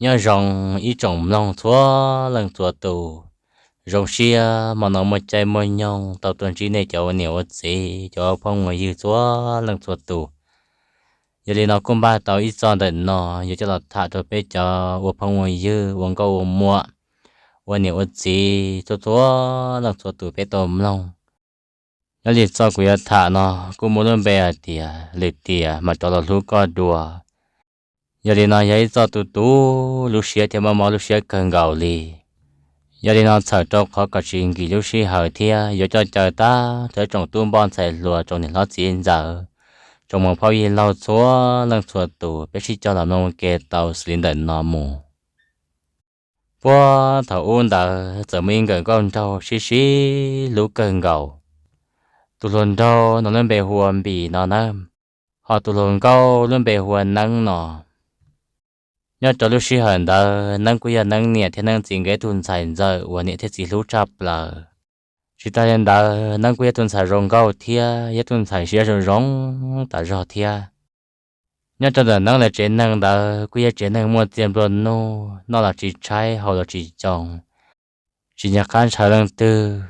Nyob zoo ib tsoom mloog txhua leej txhua tus, zoo siab hmo no muaj caij muaj nyoog tau tuaj ntsib nej cov ua niam ua txiv, cov ua phooj ua ywg txhua leej txhua tus. Yog li no kuj npaj tau ib txoj ntawm no yuav coj los tham rau peb cov ua phooj ua ywg, ua nkauj ua muam, ua niam ua txiv txhua txhua leej txhua tus peb tau mloog. Nyob li txoj kuv yuav tham no kuj muaj lub npe hais tias lwm tiam mam rov los hlub koj dua. Yog li no yog ib txoj tu tu lub siab thiab mob mob lub siab kawg nkaus li. Yog li no txhawm rau qhov kom tsis nkim lub sij hawm thiab yuav coj caw tag rau tsoom tub npoj ntxhais hluas, tsoom niam hlob txiv ntxawm, tsoom muam phauj yij laug txhua leej txhua tus, peb sib cog los mloog ua ke tau xws li ntawm no mus. Puag thaum ub ntawd txawm muaj ib nkawm nkauj nraug sib sib hlub kawg nkaus. Tus hluas nraug no lub npe hu ua Npis no nawb, ho tus hluas nkauj lub npe hu ua Neeb no. Nyob rau lub sij hawm ntawd Neeb kuj yog Neeb niam thiab Neeb txiv nkawd ib tug ntxhais ntxawm uas niam thiab txiv hlub tshaj plaws. Tsis tas li ntawd Neeb kuj yog tus ntxhais zoo nkauj thiab yog tus ntxhais siab zoo zoo tas zog thiab. Nyob rau ntawm Neeb lawv tsev neeg ntawd kuj yog tsev neeg muaj txiag nplua nuj, noj los tsis tshaib haus los tsis coo, tsis nco qab ntshaw leej twg.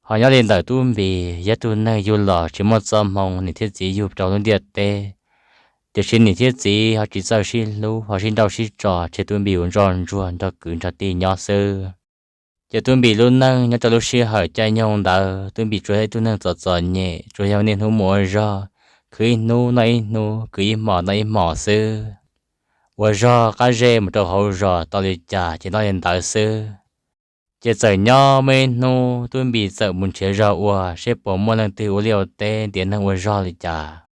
Ho nyob li ntawm Tub Npis yog tus neeg yug los tsis muaj txoj hmoo niam thiab txiv yug rau lub ntiaj teb, tiam sis niam thiab txiv ho tsis txawj sib hlub, ho sib nrauj sib tso, tseg Tub Npis ua ntsoj ntsuag nrog kwv nrog tij nyob xwb. Ces Tub Npis lub neej nyob rau lub sij hawm caij nyoog ntawd Tub Npis tsuas yog ib tug neeg txom txom nyem, tsuas yog niaj hnub mus ua zog, khwv ib hnub noj ib hnub, khwv ib hmos noj ib hmos xwb. Ua zog qab zej mus rau hauv zos tau li cas ces noj li ntawd xwb. Ces txawm nyob muaj ib hnub Tub Npis txawm mus nrhiav zog ua seb puas muaj leej twg ua liaj ua teb ntiav neeg ua zog li cas.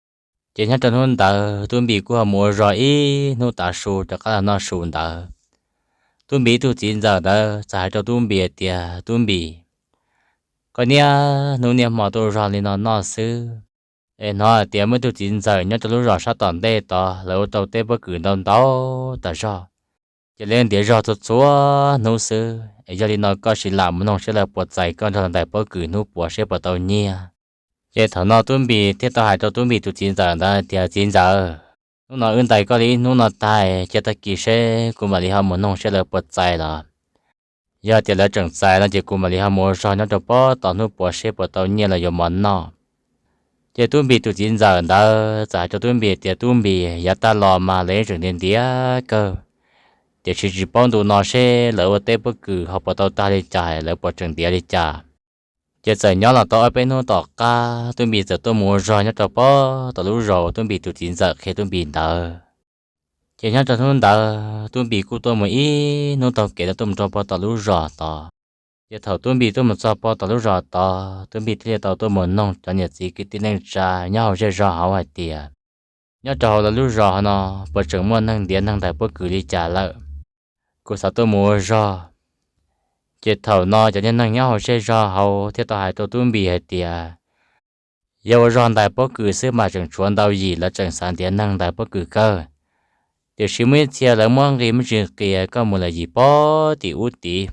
Ces nyob rau hnub ntawd Tub Npis kuj ho mus ua zog ib hnub tav su rov qab los noj su ntawd. Tub Npis ib tug txiv ntxawm ntawd txawm hais rau Tub Npis hais tias, Tub Npis, koj niaj hnub niaj hmo tuaj ua zog li no noj xwb, es hnov hais tias muaj ib tug txiv ntxawm nyob rau lub zos sab tom ntej tod lawv ua tau teb pob kws ntau ntau tas zog, ces lawv ntiav zog txhua txhua hnub xwb, es yog li no koj sim lam mus noog seb lawv puas txais koj nrog lawv ntais pob kws hnub puav seb puas tau nyiaj. Ces thaum no Tub Npis thiaj tau hais rau Tub Npis tus txiv ntxawm ntawd tias, Txiv ntxawm, hnub no wb ntais koj li ib hnub no tag, cia tag kis seb kuv mam li ho mus noog seb lawv puas txais los. Yog tias lawv tseem txais no ces kuv mam li ho mus ua zog nyob rau pob tod hnub puav seb puas tau nyiaj los yuav mov noj. Ces Tub Npis tus txiv ntxawm ntawd txawm hais rau Tub Npis tias, Tub Npis, yav tag los mas lawv yeej tseem ntiav ntiav kawg, tiam sis tsis paub ntu no seb lawv ua teb pob kws ho puas tau tag li cas, lawv puas tseem ntiav li cas. Ces txawm nyob los tau ob peb hnub tom qab Tub Npis txawm tuaj mus ua zog nyob rau pob tom lub zos uas Tub Npis tus txiv ntxawm qhia Tub Npis ntawd. Ces nyob rau hnub ntawd Tub Npis kuj tuaj mus ib hnub taug kev no tuaj mus rau pob tom lub zos tod. Ces thaum Tub Npis tuaj mus txog pob tom lub zos tod, Tub Npis thiaj li tau tuaj mus noog cov niam txiv kwv tij neej tsa nyob hauv zej zog hauv hais tias, nyob rau hauv lawv lub zos hauv no puas tseem muaj neeg ntiav neeg ntais pob kws li cas lawm, kuv xav tuaj mus ua zog. Ces thaum no cov niag neeg nyob hauv zej zog hauv thiaj tau hais rau Tub Npis hais tias, yog ua zog ntais pob kws xwb mas tseem tshuav ntau yim lawv tseem xav ntiav neeg ntais pob kws kawg, tiam sis muaj ib txhia lawv muab nqis muab tsis nqis koj mus lawm yim pob tim ub tid.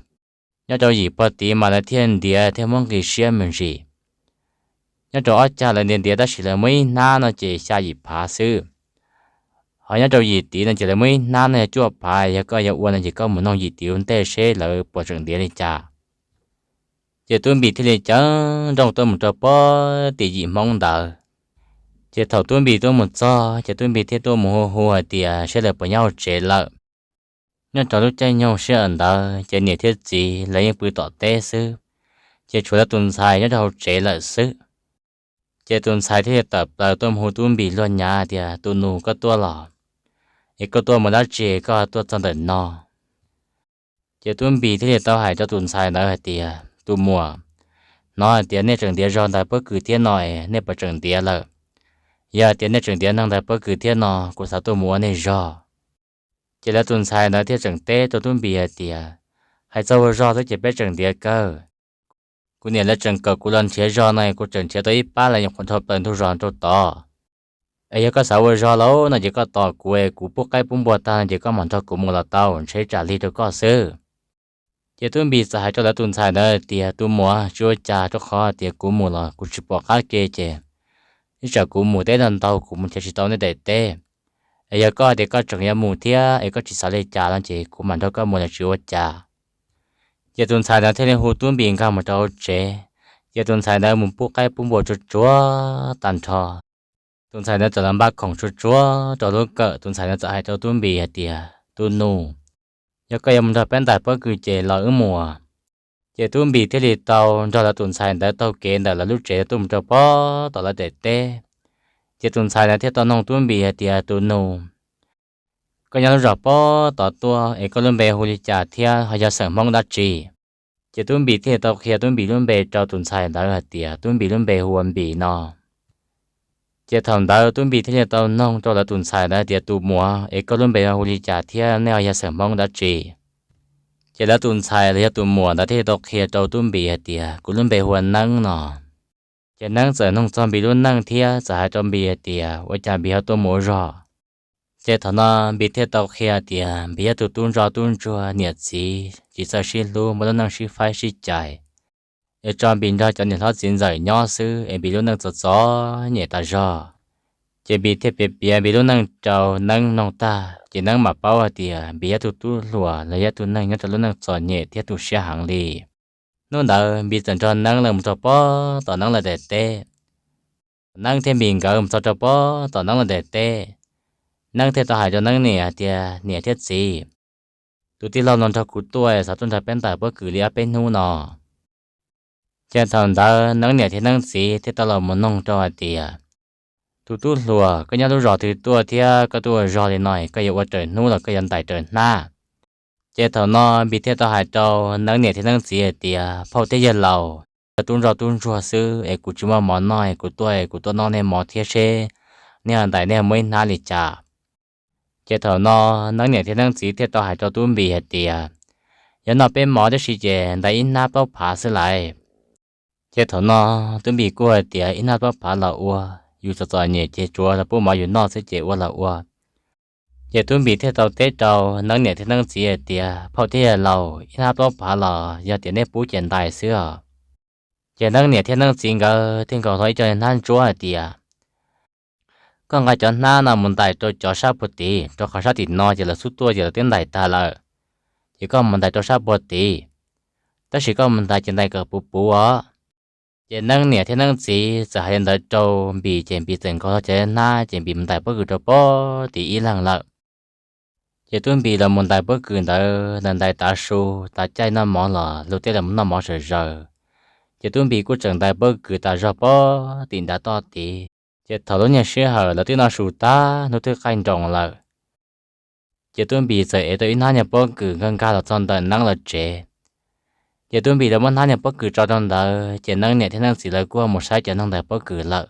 Nyob rau yim pob tid mas lawv thiaj ntiav thiaj muab nqis siab me ntsis. Nyob rau ob cag lawv ntiav ntiav tab sis lawv muab ib hnab no ces xya yim phav xwb. Ho nyob rau yim tid no ces lawv muab ib hnab no yog cuaj phav, yog koj yuav ua no ces koj mus noog yim tid ua ntej seb lawv puas tseem ntiav li cas. Ces Tub Npis thiaj li ceev nrooj tuaj mus rau pob tim yim Hmoob ntawd. Ces thaum Tub Npis tuaj mus txog ces Tub Npis thiaj tuaj mus hu hu hais tias seb lawv puas nyob hauv tsev lawm. Nyob rau lub caij nyoog sij hawm ntawd ces niam thiab txiv lawv yeej pw tom teb xwb, ces tshuav lawv tus ntxhais nyob rau hauv tsev lawm xwb. Ces tus ntxhais thiaj li tawm plaws tuaj mus hu Tub Npis luag nyav tias, Tus nus, koj tuaj los? Es koj tuaj mus dab tsi koj tuaj txog ntawm no? Ces Tub Npis thiaj li tau hais rau tus ntxhais ntawd hais tias, Tus muam, hnov hais tias nej tseem ntiav zog ntais pob kws thiab no es nej puas tseem ntiav lawm? Yog hais tias nej tseem ntiav neeg ntais pob kws thiab no kuv xav tuaj mus ua nej zog. Ces lawv tus ntxhais ntawd thiaj tseem teb rau Tub Npis hais tias, Hais txog ua zog xwb ces peb tseem ntiav kawg. Kuv niam lawv tseem kom kuv los nrhiav zog no kuv tseem nrhiav tau ib pab lawv nyuam qhuav dhau plaws ntug zos rau tod. Es yog koj xav ua zog lauj no ces koj tos kuv es kuv pub qaib pub npua tag no ces koj mam nrog kuv mus los tau, ntshe tsam lig rau koj xwb. Ces Tub Npis txawm hais rau lawv tus ntxhais ntawd tias, Tus muam, tsis ua cas, rau qhov tias kuv mus los kuv tsis pom qab ke ces ib tsam kuv mus teb ntau ntau kuv mus nrhiav tsis tau nej daim teb. Es yog koj tias koj tseem yuav mus thiab es koj tsis xav li cas no ces kuv mam nrog koj mus los tsis ua cas. Ces tus ntxhais ntawd thiaj li hu Tub Npis nkag mus rau hauv tsev, ces tus ntxhais ntawd mus pub qaib pub npua tsuag tsuag tag nrho. Tus ntxhais ntawd txawm los npaj khoom tsuag tsuag rau lub kawm, tus ntxhais ntawd txawm hais rau Tub Npis hais tias, Tus nus, yog koj yuav mus nrog peb ntais pob kws ces los wb mus. Ces Tub Npis thiaj li tau nrog lawv tus ntxhais ntawd taug kev ntawm lawv lub tsev tuaj mus rau pob tom lawv daim teb. Ces tus ntxhais ntawd thiaj tau noog Tub Npis hais tias, Tus nus, koj nyob lub zos pob tod tuaj es koj lub npe hu li cas thiab ho yog xeem Hmoob dab tsi? Ces Tub Npis thiaj tau qhia Tub Npis lub npe rau tus ntxhais ntawd hais tias Tub Npis lub npe hu ua Npis no. Ces thaum ntawd Tub Npis thiaj li tau noog rau lawv tus ntxhais ntawd hais tias, Tus muam, es koj lub npe hu li cas thiab nej ho yog xeem Hmoob dab tsi? Ces lawv tus ntxhais los yog tus muam ntawd thiaj li tau qhia rau Tub Npis hais tias, Kuv lub npe hu ua Neeb no. Ces Neeb txawm noog txog Npis lub neej thiab txawm hais rau Npis hais tias, Ua cas Npis ho tuaj mus ua zog? Ces thaum no Npis thiaj tau qhia tias Npis yog tus tub ntsoj tub ntsuag, niam txiv tsis txawj sib hlub, muaj lub neej sib faib sib cais, es tso Npis nrog cov niam hlob txiv ntxawm nyob xwb es Npis lub neej txom txom nyem tas zog. Ces Npis thiaj piav piav Npis lub neej rau Neeb mloog tag, ces Neeb mam paub hais tias Npis yog tus tub hluas los yog tus neeg nyob rau lub neej txom nyem thiab tu siab heev li. Hnub ntawd Npis txawm nrog Neeb lawv mus rau pob tom Neeb lawv daim teb. Neeb thiab Npis nkawd mus txog rau pob tom Neeb lawv daim teb, Neeb thiaj tau hais rau Neeb niam hais tias, Niam thiab txiv, tus tij laug no nrog kuv tuaj xav tuaj nrog peb ntais pob kws li ob peb hnub no. Ces thaum ntawd Neeb niam thiab Neeb txiv thiaj tau los mus noog rau hais tias, Tus tub hluas, koj nyob lub zos twg tuaj thiab koj tuaj ua zog li no, koj yuav ua raws hnub los koj yuav ntais raws hnab? Ces thaum no Npis thiaj tau hais rau Neeb niam thiab Neeb txiv hais tias, Phauj thiab yawg laus, yog tub ntsoj tub ntsuag xwb es kuv tsis muaj mov noj es kuv tuaj es kuv tuaj noj nej mov thiab seb nej ho ntais nej ho muaj ib hnab li cas. Ces thaum no Neeb niam thiab Neeb txiv thiaj tau hais rau Tub Npis hais tias, Yog noj peb mov tib si ces ntais ib hnab plaub phav xwb lais. Ces thaum no Tub Npis kuj hais tias, Ib hnab plaub phav los ua, yus txom txom nyem ces tsuav los pub mov yus noj xwb ces ua los ua. Ces Tub Npis thiaj tau teb rau Neeb niam thiab Neeb txiv hais tias, Phauj thiab yawg laus, ib hnab plaub phav los yog tias nej pub ces ntais xwb os. Ces Neeb niam thiab Neeb txiv nkawd thiaj nkaus hlo ib co hnab ntsuab hais tias, Koj nqa cov hnab no mus ntais rau cov sab puag tid, rau qhov sab tim no ces lawv xub tuaj ces lawv twb ntais tag lawm. Ces koj mus ntais rau sab puag tid, tab sis koj mus ntais ces ntais kom puv puv os. Ces Neeb niam thiab Neeb txiv txawm hais li ntawd rau Npis ces Npis txawm nkaus hlo cov hnab ces Npis mus ntais pob kws rau puag tid ib leeg lawm. Ces Tub Npis los mus ntais pob kws ntawd, ntais ntais tav su, tav caij noj mov los luag tej los mus noj mov sawv zaws. Ces Tub Npis kuj tseem ntais pob kws tas zog puag tim nrad toj tid. Ces thaum lub niag sij hawm lawv twb noj su tag, hnub twb qaij nroos lawm. Ces Tub Npis txawm ev tau ib hnab niag pob kws nkag nkag los txog ntawm Neeb lawv tsev. Ces Tub Npis lawv muab hnab niag pob kws tso rau ntawd, ces Neeb niam thiab Neeb txiv lawv kuj mus saib cov neeg ntais pob kws lawm.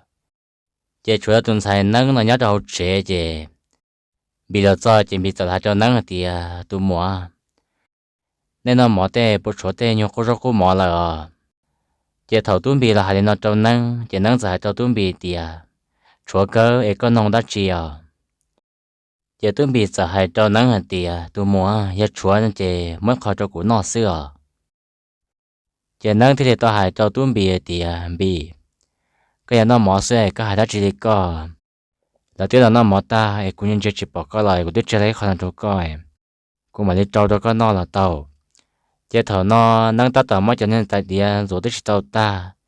Ces tshuav lawv tus ntxhais Neeb no nyob rau hauv tsev, ces Npis los txog ces Npis txawm hais rau Neeb hais tias, Tus muam, nej noj mov tej puas tshuav tej nyuag qub zaub qub mov lawm os? Ces thaum Tub Npis los hais li no rau Neeb, ces Neeb txawm hais rau Tub Npis tias, Tshuav kawg, es koj nug dab tsi os? Ces Tub Npis txawm hais rau Neeb hais tias, Tus muam, yog tshuav ces muab ib qho rau kuv noj xwb os. Ces Neeb thiaj li tau hais rau Tub Npis hais tias, Npis, koj yog noj mov xwb es koj hais dab tsi li koj? Lawv twb los noj mov tag es kuv ntsia ntsia tsis pom koj los kuv twb tseg tau ib qho no rau koj, kuv mam li rau rau koj noj los tau. Ces thaum no Neeb tab tom muab cov niag tais diav ntxuav twb tsis tau tag,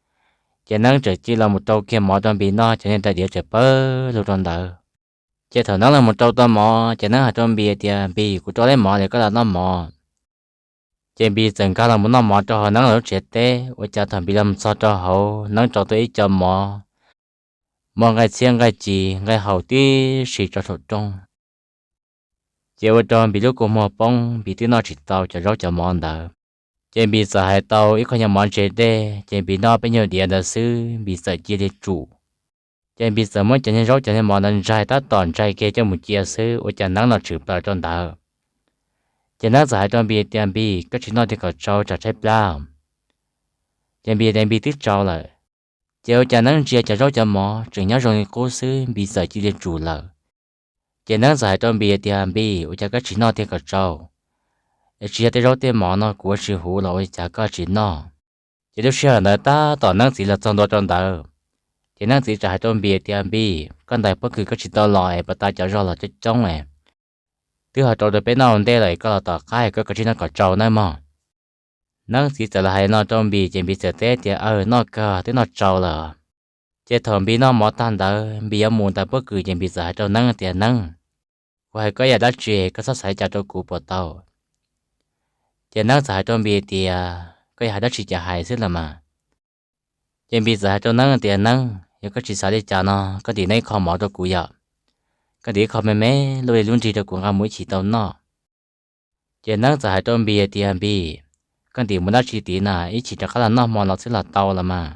ces Neeb txawm cia li los mus rau kiag mov rau Npis noj, cov niag tais diav txawm pawg lug rau ntawd. Ces thaum Neeb los mus rau tau mov ces Neeb hais rau Npis tias, Npis, kuv rau lawm mov li, koj los noj mov. Ces Npis txawm nkag los mus noj mov rau hauv Neeb lawv lub tsev teb. Ua cas thaum Npis los mus txog rau hauv, Neeb rau tau ib co mov, muaj nqaij txhiab nqaij ci, nqaij haus tib si tso saum rooj. Ces ua rau Npis lub kua muag poob, Npis twb noj tsis tau cov zaub cov mov ntawd. Ces Npis txawm hais tau ib qho nyuag mov ntse dej, ces Npis noj peb nyuag diav ntawd xwb Npis txawm cia li tsum. Ces Npis txawm muab cov niag zaub cov niag mov ntawd ntsaig, tab tom ntsaig kiag coj mus cia xwb ua cas Neeb los tshwm plaws rau ntawd. Ces Neeb txawm hais rau Npis tias, Npis, koj tsis noj tiag kom tsau tsam tshaib plab. Ces Npis tias Npis twb tsau lawm. Ces ua cas Neeb ntsia cov zaub cov mov tseem nyob zoo li qub xwb Npis txawm cia li tsum lawm. Ces Neeb txawm hais rau Npis tias, Npis, ua cas koj tsis noj tiag kom tsau, es tsis yog tej zaub tej mov no kuv ua tsis huv los ua cas koj tsis noj? Ces lub sij hawm ntawd tab tom Neeb txiv los txog ntua rau ntawd. Ces Neeb txiv txawm hais rau Npis tias, Npis, koj ntais pob kws koj tsis tau los es pas tas cov zog los coob coob es twb ho rau rau peb noj ua ntej lawm, koj los tom qab koj kav tsij noj kom tsau nawb mog. Neeb txiv txawm los hais no rau Npis ces Npis txawm teb tias, Aws, noj kawg, twb noj tsau lawm. Ces thaum Npis noj mov tag ntawd Npis yuav mus ntais pob kws ces Npis txawm hais rau Neeb tias, Neeb, kuv hais koj yam dab tsi koj txhob xav li cas rau kuv puas tau? Ces Neeb txawm hais rau Npis tias, Koj yuav hais dab tsi ces hais xwb los mas. Ces Npis txawm hais rau Neeb tias, Neeb, yog koj tsis xav li cas no koj ntim ib qho mov rau kuv yom, koj ntim ib qho me me luj li lub nrig rau kuv nqa mus ib chim tau noj. Ces Neeb txawm hais rau Npis tias, Npis, koj ntim mus dab tsi tid na, ib chim rov qab los noj hmo no xwb los tau los mas.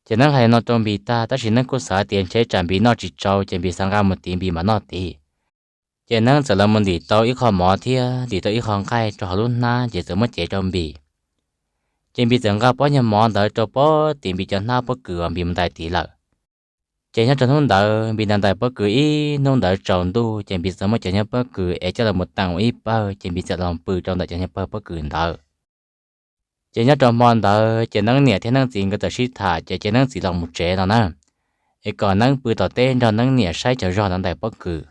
Ces Neeb hais no rau Npis tag tab sis Neeb kuj xav tias ntshe tsam Npis noj tsis tsau ces Npis xav nqa mus tid Npis mam noj tid. Ces Neeb txawm los mus ntim tau ib qho mov thiab ntim tau ib qho nqaij rau hauv lub hnab ces txawm muab cev rau Npis. Ces Npis txawm nqa pob nyuag mov ntawd rau pob tim Npis cov hnab pob kws uas Npis mus ntais tid lawm. Ces nyob rau hnub ntawd Npis ntais ntais pob kws ib hnub ntawd tsaus ntuj ces Npis txawm muab cov nyuag pob kws es coj los mus teem ua ib pawg ces Npis txawm los pw rau ntawm cov nyuag pawg pob kws ntawd. Ces nyob rau hmo ntawd ces Neeb niam thiab Neeb txiv nkawd txawm sib tham ces cia Neeb txiv los mus tsev no na, es kom Neeb pw tom teb nrog Neeb niam saib cov zog ntawd ntais pob kws.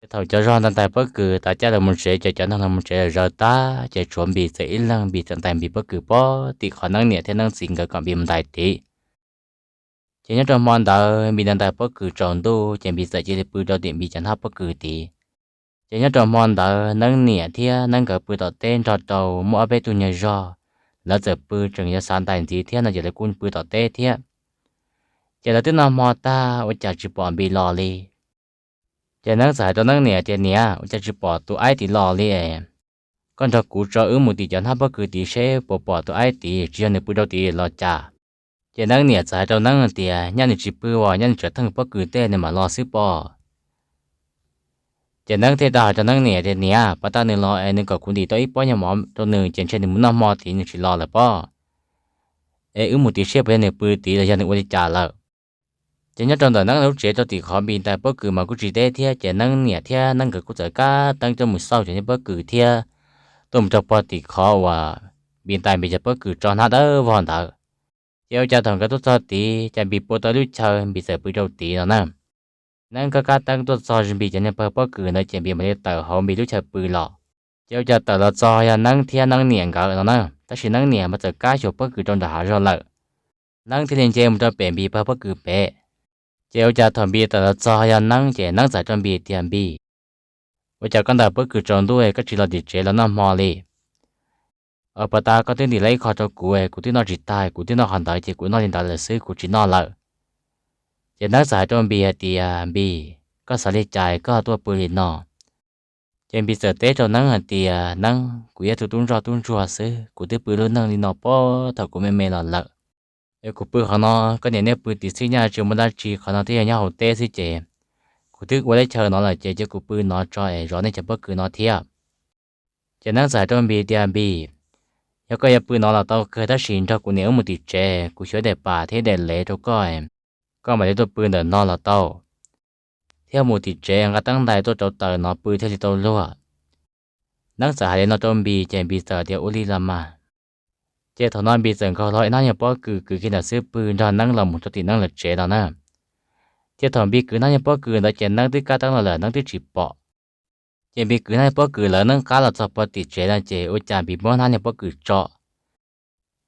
Ces thaum cov zog ntawd ntais pob kws tas caij los mus tsev ces cov neeg los mus tsev lawm zawv tag ces tshuav Npis txawm ib leeg, Npis txawm ntais Npis pob kws pob tim qhov Neeb niam thiab Neeb txiv nkawd kom Npis mus ntais tid. Ces nyob rau hmo ntawd Npis ntais ntais pob kws tsaus ntuj ces Npis txawm cia li pw rau tim Npis cov hnab pob kws tid. Ces nyob rau hmo ntawd Neeb niam thiab Neeb nkawd pw tom teb nrog rau muaj ob peb tug nyuag zog, lawv txawm pw tseem yuav xav ntais ntxiv thiab no ces lawv kuj pw tom teb thiab. Ces lawv twb noj hmo tag ua cas tsis pom Npis los li. Ces Neeb txawm hais rau Neeb niam tias, Niam, ua cas tsis pom tus aib tid los li es? Koj nrog kuv tso wb mus tim cov hnab pob kws tid seb puas pom tus aib tid, tsis yog nws pw rau tid los cas? Ces Neeb niam txawm hais rau Neeb tias, Nyaj nws tsis pw as, nyaj nws tseem theej pob kws tej nws mam los xwb pob. Ces Neeb thiaj tau hais rau Neeb niam tias, Niam, pas tag nws los es nws kom kuv ntim tau ib pob nyuag mov rau nws ces ntshe nws mus noj hmo tid nws tsis los lawm pob. Es wb mus tim seb puas yog nws pw tid los yog nws ua li cas lawm. Ces nyob rau ntawm Neeb lub tsev rau tim qhov Npis ntais pob kws mas kuj tsis deb thiab ces Neeb niam thiab Neeb nkawd kuj txawm kab teeb tuaj mus xauj cov niag pob kws thiab tuaj mus rau pog tim qhov uas Npis ntais Npis cov pob kws tso hnab dawb vog ntawd. Ces ua cas thaum nkawd tuaj txog tid ces Npis pw tau lub chaw Npis txawm pw rau tid no na. Neeb kab kab teeb tuaj txog Npis cov niag pawg pob kws ntawd ces Npis mam li tawm hauv Npis lub chaw pw los. Ces ua cas tawm los txog yog Neeb thiab Neeb niam nkawd no na, tab sis Neeb niam mas txawm kab xyuas pob kws rau nram hav zog lawm. Neeb thiaj li nce mus rau pem Npis pawg pob kws pem. Ces ua cas thaum Npis tawm los txog yog Neeb ces Neeb txawm hais rau Npis tias, Npis, ua cas koj ntais pob kws tsaus ntuj koj tsis los tim tsev los noj hmo li? Pas tas koj twb ntim lawm ib qho rau kuv, kuv twb noj tsis tag, kuv twb noj qhov ntawd ces kuv noj li ntawd lawm xwb, kuv tsis noj lawm. Ces Neeb txawm hais rau Npis hais tias, Npis, koj xav li cas koj tuaj pw li no? Ces Npis txawm teb rau Neeb hais tias, Neeb, kuv yog tus tub ntsoj tub ntsuag xwb, kuv twb pw lub neej li no puag thaum kuv me me los lawm. Es kuv pw qhov no, koj niam nej pw tim xwb nyaj tsis muaj dab tsi, qhov no twb yog nyob hauv teb xwb ces kuv twb ua teb chaws no lawm ces cia kuv pw no tso es zov nej cov pob kws no thiab. Ces Neeb txawm hais rau Npis tias, Npis, yog koj yuav pw no los tau kawg tab sis nrog kuv niam wb mus tim tsev, kuv xyuav daim pam thiab daim lev rau koj, koj mam li tuaj pw ntawm no los tau. Thiab mus tim tsev nqa teeb ntais tuaj rau taws no pw thiaj li tau luag. Neeb txawm hais li no rau Npis ces Npis txawm tias, Ua li los mas. Ces thaum no Npis txawm nkaug hlo ib hnab nyuag pob kws kwv kiag ntawm xub pwg nrog Neeb los mus rau tim Neeb lawv tsev no na. Ces thaum Npis kwv hnab nyuag pob kws ntawd ces Neeb twb kab teeb los lawm Neeb twb tsis pom. Ces Npis kwv hnab nyuag pob kws lawv Neeb qab los txog puag tim tsev no ces ua cas Npis muab hnab nyuag pob kws tso.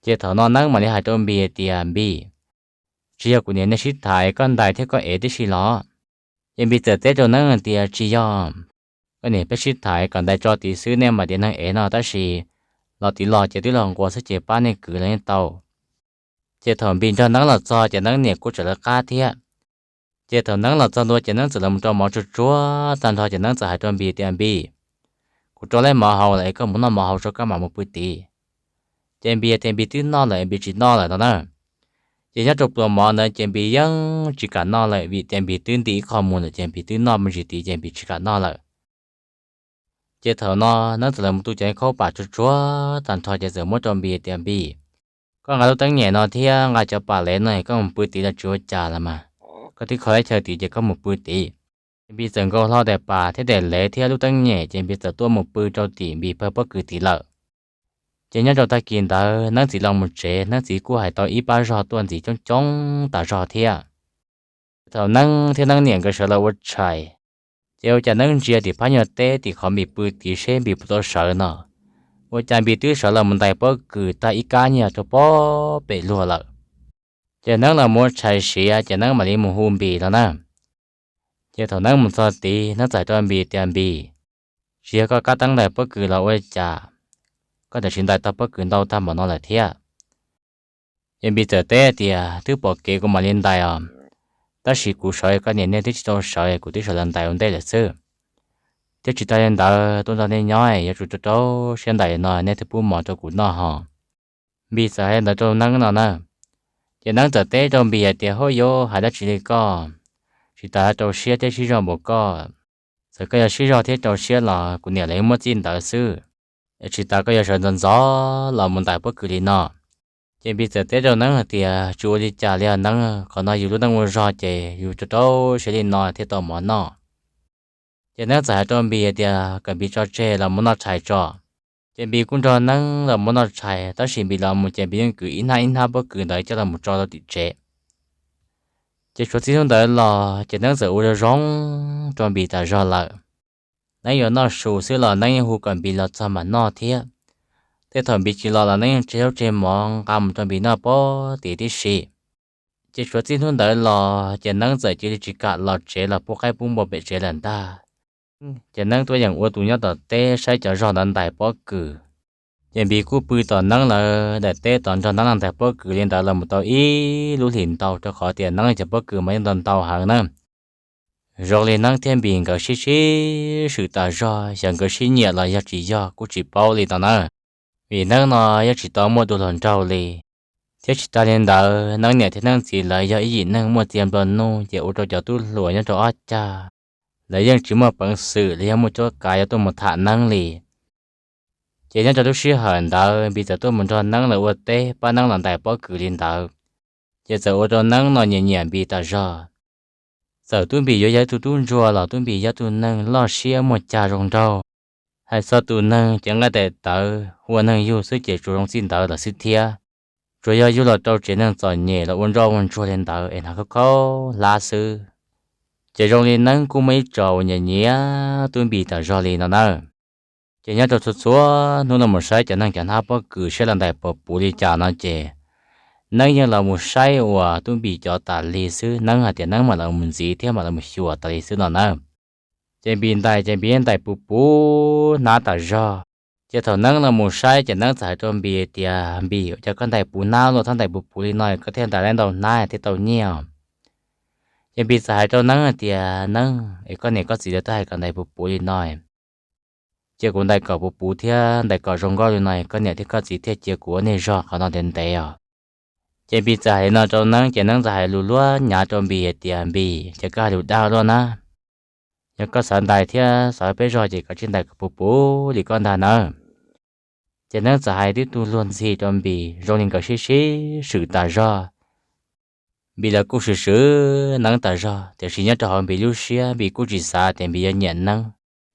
Ces thaum no Neeb mam li hais rau Npis tias, Npis, tsis yog kuv niam nej sib tham es koj ntais thiab koj ev tib si los? Ces Npis txawm teb rau Neeb tias, Tsis yog, koj niam peb sib tham kom ntais tso tid xwb, nej mam tias neeg ev no tab sis los tid los ces twb los nquas xwb ces pab nej kwv los yeej tau. Ces thaum Npis nrog Neeb los txog ces Neeb niam kuj tseem lawv qab thiab. Ces thaum Neeb los txog ntua ces Neeb txawm los mus rau mov tsuag tsuag tag nrho ces Neeb txawm hais rau Npis tias, Npis, kuv rau lawm mov hauv lawm es koj mus noj mov hauv tso koj mam mus pw tid. Ces Npis tias Npis twb noj lawm, Npis tsis noj lawm no na. Ces nyob rau pluas mov ntawd ces Npis yeej tsis kam noj lawm vim tias Npis twb ntim ib qho mus lawm ces Npis twb noj me ntsis tid ces Npis tsis kam noj lawm. Ces thaum no Neeb txawm los mus tu cov khaub pam tsuag tsuag tag nrho ces txawm muab rau Npis tias, Npis, koj nqa lub teeb nyem no thiab nqa cov pam lev no koj mus pw tid los tsis ua cas los mas. Koj twb kho teb chaws tid ces koj mus pw tid. Ces Npis txawm nkaug hlo daim pam thiab daim lev thiab lub teeb nyem ces Npis txawm tuaj mus pw rau tim Npis pawg pob kws tid lawm. Ces nyob rau tag kis ntawd Neeb txiv los mus tsev, Neeb txiv kuj hais tau ib pab zog tuaj ntxiv coob coob tas zog thiab. Thaum Neeb thiab Neeb niam nkawd sawv los ua tshais, ces ua cas Neeb ntsia tim phab nyuag teb tim qhov Npis pw tid seb Npis puas tau sawv no. Ua cas Npis twb sawv los mus ntais pob kws tag ib kab nyiaj rau pob pem luag lawm. Ces Neeb los mus ua tshais siav ces Neeb mam li mus hu Npis no na. Ces thaum Neeb mus txog tid Neeb txawm hais rau Npis tias, Npis, tsis yog koj kab teeb ntais pob kws los ua cas koj tseem tsis ntais tau pob kws ntau tag npaum no lawm thiab? Ces Npis txawm teb tias, twb pom kev kuv mam li ntais os, tab sis kuv sawv koj niam nej twb tsis tau sawv kuv twb sawv los ntais ua ntej lawm xwb. Thiab tsis tas li ntawd tuaj nrog nej nyob yuav tsum rau rau siab ntais li no nej thiaj pub mov rau kuv noj hos. Npis txawm hais li ntawd rau Neeb no na. Ces Neeb txawm teb rau Npis hais tias, hauj yauv, hais dab tsi li koj? Tsis tas rau siab thiab sib zog npaum koj, txawm koj yog sib zog thiab rau siab los kuv niam lawv muab txij ntawd xwb. Tsis tas koj yuav sawv ntxov ntxov los mus ntais pob kws li no. Ces Npis txawm teb rau Neeb hais tias, tsis ua li cas li os Neeb, qhov no yus lub neej ua zog ces yus rau rau siab li no thiaj tau mov noj. Ces Neeb txawm hais rau Npis hais tias kom Npis tso tseg los mus noj tshais tso. Ces Npis kuj nrog Neeb los mus noj tshais tab sis Npis los mus ces Npis yeej kwv ib hnab ib hnab pob kws ntawd coj los mus tso rau tim tsev. Ces tshuav txij hnub ntawd los ces Neeb txawm ua zoo zoo rau Npis tas zog lawm. Neeb yuav noj su xwb los Neeb yeej hu kom Npis los txog mam noj thiab. Tej thaum Npis tsis los los Neeb yeej tseg zaub tseg mov nqa mus rau Npis noj pob tim tib si. Ces tshuav txij hnub ntawd los ces Neeb txawm cia li tsis kam los tsev los pub qaib pub npua pem tsev lawm ntag. Ces Neeb tuaj yeem ua tus nyob tom teb saib cov zog ntawd ntais pob kws. Ces Npis kuj pw tom Neeb lawv daim teb tod nrog Neeb los ntais pob kws li ntawd los mus tau ib lub hlis ntau rau qhov tias Neeb cov pob kws mas yeej ntau ntau heev na. Zoo li Neeb thiab Npis nkawd sib sib swm tas zog, xyov nkawd sib nyiam los yog tsis yog kuj tsis paub li no na. Vim Neeb no yeej tsis tau muaj tus hluas nraug li. Thiab tsis tas li ntawd Neeb niam thiab Neeb txiv lawv yog ib yim neeg muaj txiag nplua nuj ces ua rau cov tub hluas nyob rau ob cag lawv yeej tsis muaj peev xwm los yog muaj cuab kav yuav tuaj mus tham Neeb li. Ces nyob rau lub sij hawm ntawd Npis txawm tuaj mus nrog Neeb lawv ua teb pab Neeb los ntais pob kws li ntawd, ces txawm ua rau Neeb no nyiam nyiam Npis tas zog. Txawm Tub Npis yuav yog ib tug tub ntsuag los Tub Npis yog tus neeg loj siab muaj cag zoo nraug. Hais txog tus neeg ces nqaij tais tawv ua neeg yug xwb ces tsuas zoo txij ntawd lawm xwb thiab. Tsuas yog yug los rau tsev neeg txom nyem los ua nroj ua ntsuag li ntawd es hnav khaub khaub hlab xwb. Ces zoo li Neeb kuj muaj ib tsos uas nyiam nyiam Tub Npis tas zog li no na. Ces nyob rau txhua txhua hnub no mus saib cov neeg cov hnab pob kws saib los ntais puas puv li cas no ces Neeb yeej los mus saib uas Tub Npis cov tas li xwb, Neeb hais tias Neeb mam los mus ntxiv thiab mam los mus xyuas tas li xwb no na. Ces Npis ntais ces Npis yeej ntais puv puv hnab tas zog. Ces thaum Neeb los mus saib ces Neeb txawm hais rau Npis tias, Npis, ua cas koj ntais puv hnab los thiab ntais puv puv li no koj thiaj ntais tau ntau hnab thiaj tau nyiaj? Ces Npis txawm hais rau Neeb hais tias, Neeb, es koj niam koj txiv lawv twb hais kom ntais puv puv li no, ces kuv ntais kom puv puv thiab ntais kom zoo nkauj li no koj niam thiab koj txiv thiaj cia kuv ua niag zog qhov no ntev ntev os. Ces Npis txawm hais li no rau Neeb ces Neeb txawm hais lus luab nyav rau Npis hais tias, Npis, ces koj hais lus dag luaj na. Yog koj xav ntais thiab xav peb zog ces koj tsis ntais kom puv puv li koj ntag nawb. Ces Neeb txawm hais tib tug luag ntxhi rau Npis zoo li nkawd sib sib swm tas zog. Npis los kuj swm swm Neeb tas zog tiam sis nyob rau hauv Npis lub siab Npis kuj tsis xav tias Npis yuav nyiam Neeb,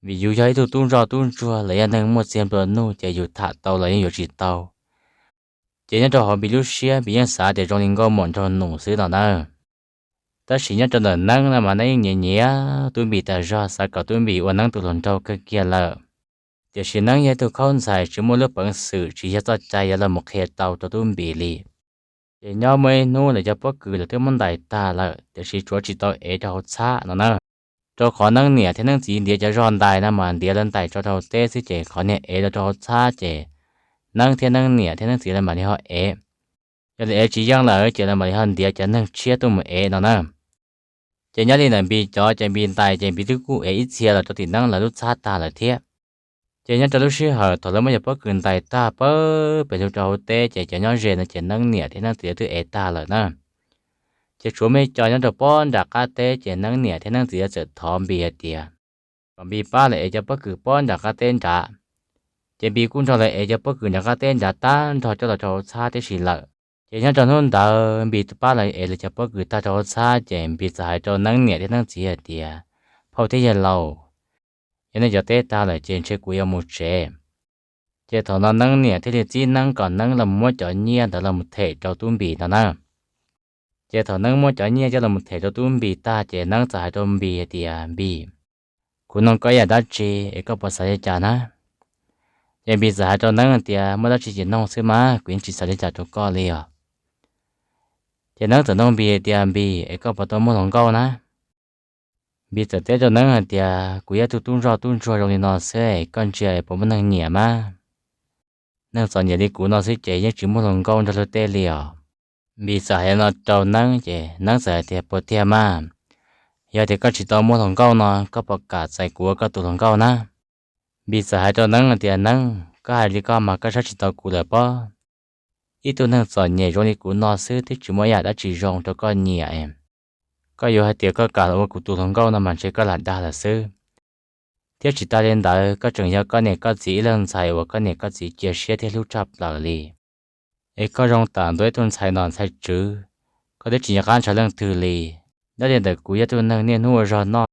vim yus yog ib tug tub ntsoj tub ntsuag los yog neeg muaj txiag nplua nuj ces yus tham tau los yeej yuav tsis tau. Ces nyob rau hauv Npis lub siab Npis yeej xav tias zoo li nkauj muam nraug nus xwb no na. Tab sis nyob rau ntawm Neeb no mas Neeb yeej nyiam nyiam Tub Npis tas zog, xav kom Tub Npis ua Neeb tus hluas nraug kawg kiag lawm. Tiam sis Neeb yog ib tug khaub ntxhais tsis muaj lub peev xwm tsis yog txoj cai yuav los mus qhia tau rau Tub Npis li. Ces nyob muaj ib hnub lawv cov pob kws lawv twb muab ntais tag lawm tiam sis tsuav tsis tau ev rau hauv txhab no na. Rau qhov Neeb niam thiab Neeb txiv ntiav cov zog ntais no mas ntiav lawv ntais tso rau hauv teb xwb ces qhov niag ev los rau hauv txhab ces Neeb thiab Neeb niam thiab Neeb txiv lawv mam li ho ev. Yog lawv ev tsis yeej lawm ces lawv mam li ho ntiav cov neeg tshiab tuaj mus ev no na. Ces nyob li ntawm Npis cov ces Npis ntais ces Npis twb kuj ev ib txhia los rau tim Neeb lawv lub txhab tag lawm thiab. Ces nyob rau lub sij hawm thaum lawv muab cov pob kws ntais tag pawg pes lug rau hauv teb ces cov nyob ze no ces Neeb niam thiab Neeb txiv twb ev tag lawm na. Ces tshuav muaj ib co nyob rau pob nram qab teb ces Neeb niam thiab Neeb txiv txawm thov Npis hais tias kom Npis pab lawv ev cov pob kws pob nram qab teb nrad. Ces Npis kuj nrog lawv ev cov pob kws nram qab teb nrad tag nrho coj los rau hauv txhab tib si lawm. Ces nyob rau hnub ntawd Npis pab lawv ev lawv cov pob kws tag rau hauv txhab ces Npis txawm hais rau Neeb niam thiab Neeb txiv hais tias, phauj thiab yawg laus, yog nej cov teb tag lawm ces ntshe kuv yuav mus tsev. Ces thaum no Neeb niam thiaj li txib Neeb kom Neeb los muab cov nyiaj ntawd los them rau Tub Npis no na. Ces thaum Neeb muab cov nyiaj coj los them rau Tub Npis tag ces Neeb txawm hais rau Npis hais tias, Npis, kuv nug koj ib yam dab tsi es koj puas xav li cas na? Ces Npis txawm hais rau Neeb hais tias, Muaj dab tsi ces nug xwb mas, kuv yeej tsis xav li cas rau koj li os. Ces Neeb txawm nug Npis hais tias, Npis, es koj puas tau muaj hluas nkauj na? Npis txawm teb rau Neeb hais tias, Kuv yog tug tub ntsoj tub ntsuag zoo li no xwb, koj ntsia puas muaj neeg nyiam mas? Neeg txom nyem li kuv no xwb ces yeej tsis muaj hluas nkauj nrog luag tej li os. Npis txawm hais li no rau Neeb ces Neeb txawm hais tias, Puas tiag mas? Yog tias koj tsis tau muaj hluas nkauj no, koj puas kam txais kuv ua koj tus hluas nkauj na? Npis txawm hais rau Neeb hais tias, Neeb, koj hais li koj mas koj saib tsis taus kuv lawm pob. Ib tug neeg txom nyem zoo li kuv no xwb twb tsis muaj ib yam dab tsi zoo rau koj nyiam. Koj yuav hais tias koj kam los ua kuv tus hluas nkauj no mas ntshe koj lam dag lawm xwb. Thiab tsis tas li ntawd, koj tseem yog koj niam koj txiv ib leeg ntxhais uas koj niam koj txiv cia siab thiab hlub tshaj plaws li. Es koj zoo tam ntua ib tug ntxhais nom ntxhais tswv, koj twb tsis nco qab ntshaw leej twg li. Nyob li ntawm kuv yog tug neeg niaj hnub ua zog noj,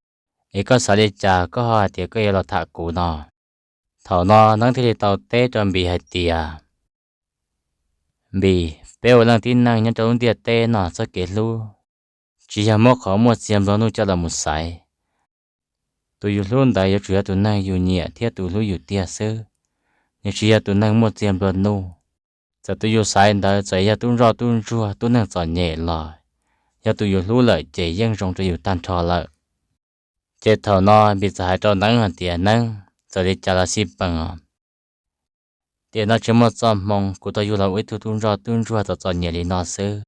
es koj xav li cas koj ho hais tias koj yuav los tham kuv no? Thaum no Neeb thiaj li tau teb rau Npis hais tias, Npis, peb ua leej tib neeg nyob rau lub ntiaj teb no txoj kev hlub tsis yog muab qhov muaj txiag nplua nuj coj los mus xaiv. Tus yus hlub ntawd yuav tsum yog tus neeg yus nyiam thiab tus hlub yus tiag xwb, nws tsis yog tus neeg muaj txiag nplua nuj. Txawm tus yus xaiv ntawd txawm yog tub ntsoj tub ntsuag tub neeg txom nyem los, yog tus yus hlub lawm ces yeej zoo rau yus tag nrho lawm. Ces thaum no Npis txawm hais rau Neeb hais tias, Neeb, txawm li cas los xij peem os, tiam no tsis muaj txoj hmoo kuv tau yug los ua ib tug tub ntsoj tub ntsuag txom txom nyem li no xwb.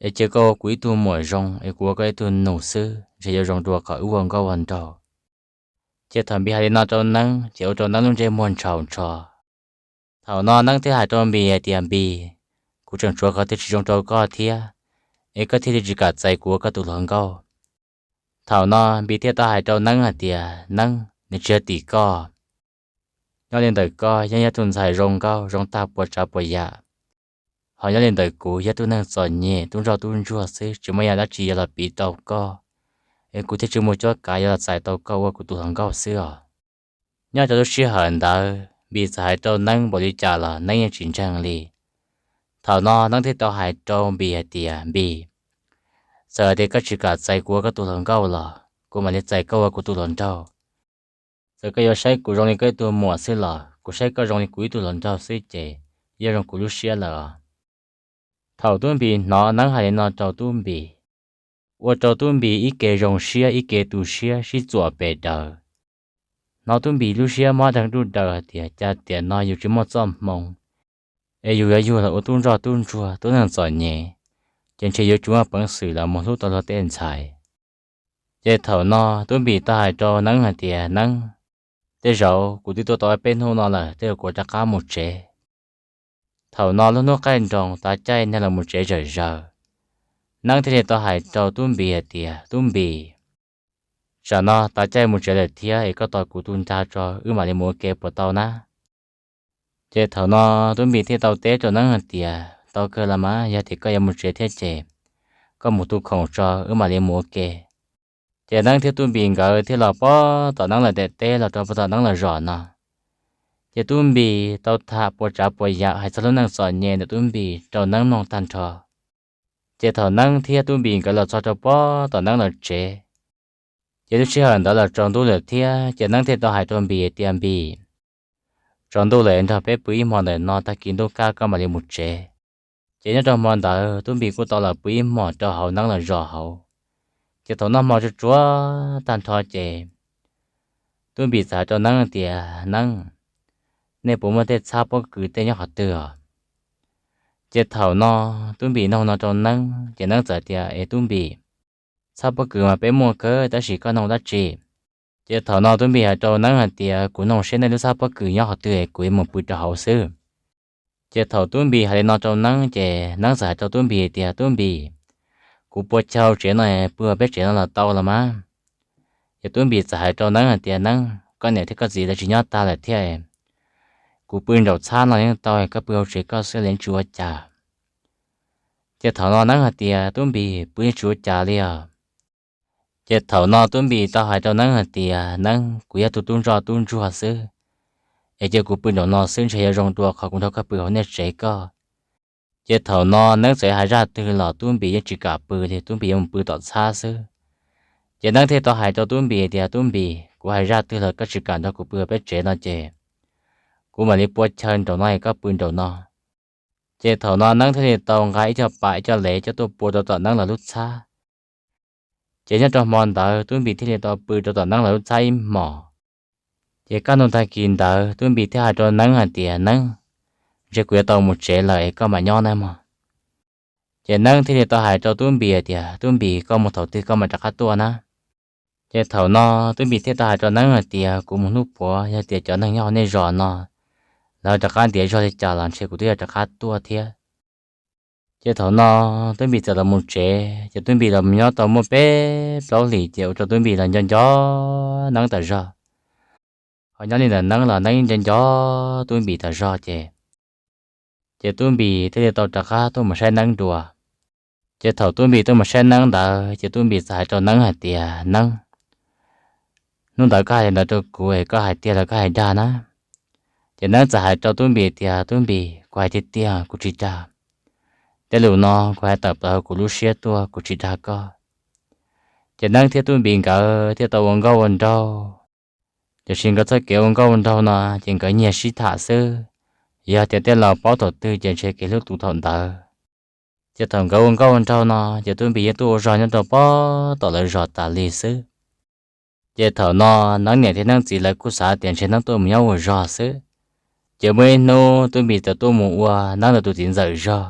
Es cia koj ua kuv ib tug muam zoo es kuv ua koj ib tug nus xwb ntshe yuav zoo dua qhov wb ua nkauj ua nraug. Ces thaum Npis hais li no rau Neeb ces ua rau Neeb lub ntsej muag ntshaus ntsho. Thaum no Neeb thiaj hais rau Npis hais tias, Npis, kuv tseem tshuav qhov twg tsis zoo rau koj thiab, es koj thiaj li tsis kam txais kuv ua koj tus hluas nkauj? Thaum no Npis thiaj tau hais rau Neeb hais tias, Neeb, nws tsis yog tim koj. Nyob li ntawm koj yeej yog tug ntxhais zoo nkauj zoo tag puas tsav puas yam, ho nyob li ntawm kuv yog tug neeg txom nyem tub ntsoj tub ntsuag xwb tsis muaj yam dab tsi yuav los piv tau koj, es kuv thiaj tsis muaj cuab kav yuav los txais tau koj ua kuv tus hluas nkauj xwb os. Nyob rau lub sij hawm ntawd Npis txawm hais rau Neeb npaum li cas los Neeb yeej tsis ntseeg li. Thaum no Neeb thiaj tau hais rau Npis hais tias, Npis, txawm hais tias koj tsis kam txais kuv ua koj tus hluas nkauj los kuv mam li txais koj ua kuv tus hluas nraug. Txawm koj yuav saib kuv zoo li koj ib tug muam xwb los kuv saib koj zoo li kuv ib tug hluas nraug xwb ces yeej zoo kuv lub siab lawm os. Thaum Tub Npis hnov Neeb hais li no rau Tub Npis, ua rau Tub Npis ib ke zoo siab ib ke tu siab sib txuam pes daws. Hnov Tub Npis lub siab mob deeg duj daws hais tias cas tiam no yus tsis muaj txoj hmoo, es yus yuav yug los ua tub ntsoj tub ntsuag tub neeg txom nyem, ces ntshe yuav tsis muaj peev xwm los mus hlub tau luag tej ntxhais. Ces thaum no Tub Npis tau hais rau Neeb hais tias, Neeb, tej zaum kuv twb tuaj tau peb hnub no lawm, tej zaum kuv rov qab mus tsev. Thaum no lub hnub qaij nroos tav caij nag los mus tsev zawm zaws, Neeb thiaj li tau hais rau Tub Npis hais tias, Tub Npis, tsam no tav caij mus tsev lawm thiab es koj tos kuv tus nra tso wb mam li mus ua ke puas tau na? Ces thaum no Tub Npis thiaj tau teb rau Neeb hais tias, Tau kawg los mas, yog tias koj yuav mus tsev thiab ces koj mus tu khoom tso wb mam li mus ua ke. Ces Neeb thiab Tub Npis nkawd thiaj los pog tom Neeb lawv daim teb los rau pog tom Neeb lawv zos no. Ces Tub Npis tau tham puas tsav puas yam hais txog lub neej txom nyem ntawm Tub Npis rau Neeb mloog tag nrho. Ces thaum Neeb thiab Tub Npis nkawd los txog rau pog tom Neeb lawv tsev, ces lub sij hawm ntawd los tsaus ntuj lawm thiab, ces Neeb thiaj tau hais rau Npis tias, Npis, tsaus ntuj lawm, nrog peb pw ib hmo ntawm no, tag kis ntuj kaj koj mam li mus tsev. Ces nyob rau hmo ntawd Tub Npis kuj tau los pw ib hmos rau hauv Neeb lawv zos hauv. Ces thaum noj hmo tsuag tsuag tag nrho ces Tub Npis txawm hais rau Neeb tias, Neeb, nej puas muaj tej txhab pob kws tej nyob qhov twg os? Ces thaum no Tub Npis nug no rau Neeb ces Neeb txawm tias, Es Tub Npis, txhab pob kws mas peb muaj kawg, tab sis koj nug dab tsi? Ces thaum no Tub Npis hais rau Neeb hais tias, Kuv nug seb nej lub txhab pob kws nyob qhov twg es kuv yuav mus pw rau hauv xwb. Ces thaum Tub Npis hais li no rau Neeb ces Neeb txawm hais rau Tub Npis tias, Tub Npis, kuv pua chaw tsev no pw peb tsev no los tau los mas? Ces Tub Npis txawm hais rau Neeb hais tias, Neeb, koj niam thiab koj txiv lawv tsis nyob tag lawm thiab, kuv pw nraum txhab no yeej tau, koj pw hauv tsev koj xwb li tsis ua cas. Ces thaum no Neeb hais tias, Tub Npis, pw yeej tsis ua cas li os. Ces thaum no Tub Npis tau hais rau Neeb hais tias, Neeb, kuv yog tus tub ntsoj tub ntsuag xwb, es cia kuv pw nraum no xwb ntshe yuav zoo dua qhov kuv nrog koj pw hauv nej tsev koj. Ces thaum no Neeb txawm hais zaj twg los Tub Npis yeej tsis kam pw li, Tub Npis yuav mus pw tom txhab xwb. Ces Neeb thiaj tau hais rau Tub Npis tias, Tub Npis, kuv hais zaj twg los koj tsis kam nrog kuv pw peb tsev no ces kuv mam li pua chaw nraum no es koj pw nraum no. Ces thaum no Neeb thiaj li tau nqa ib co pas ib co lev coj tuaj pua rau tom Neeb lawv lub txhab. Ces nyob rau hmo ntawd Tub Npis thiaj li tau pw rau tom Neeb lawv lub txhab ib hmos. Ces kaj ntug tag kis ntawd Tub Npis thiaj hais rau Neeb hais tias, Neeb, ntshe kuv yuav tau mus tsev lawm es koj mam nyob nawb mog. Ces Neeb thiaj li tau hais rau Tub Npis hais tias, Tub Npis, koj mus thaum twg koj mam rov qab tuaj na? Ces thaum no Tub Npis thiaj tau hais rau Neeb hais tias, Kuv mus hnub puav, yog tias cov neeg nyob hauv nej zos no lawv rov qab ntiav zog li cas los ntshe kuv twb yuav rov qab tuaj thiab. Ces thaum no Tub Npis txawm los mus tsev, ces Tub Npis los nyob tau muaj peb plaub hlis ces ua rau Tub Npis los nco nco Neeb tas zog. Ho nyob li ntawm Neeb los Neeb nco nco Tub Npis tas zog ces, ces Tub Npis thiaj li tau rov qab tuaj mus saib Neeb dua. Ces thaum Tub Npis tuaj mus saib Neeb ntawd ces Tub Npis txawm hais rau Neeb hais tias, Neeb, hnub ntawd koj hais li ntawd rau kuv es koj hais tiag los koj hais dag na? Ces Neeb txawm hais rau Tub Npis tias, Tub Npis, kuv hais tiag tiag, kuv tsis dag. Tej lus no kuv hais tawm plaws hauv kuv lub siab tuaj, kuv tsis dag koj. Ces Neeb thiab Tub Npis nkawd thiaj tau ua nkauj ua nraug. Tiam sis nkawd txoj kev ua nkauj ua nraug no ces nkawd nyiag sib tham xwb. Yog tias tej laus paub thaum twg ces ntshe kev hlub tu thaum ntawd. Ces thaum nkawd ua nkauj ua nraug no ces Tub Npis yeej tuaj ua zog nyob rau pob tom lawv zos tas li xwb. Ces thaum no Neeb niam thiab Neeb txiv lawv kuj xav tias ntshe Neeb tuaj mus nyob ua zog xwb. Ces muaj ib hnub Tub Npis txawm tuaj mus ua Neeb lawv tus txiv ntxawm zog.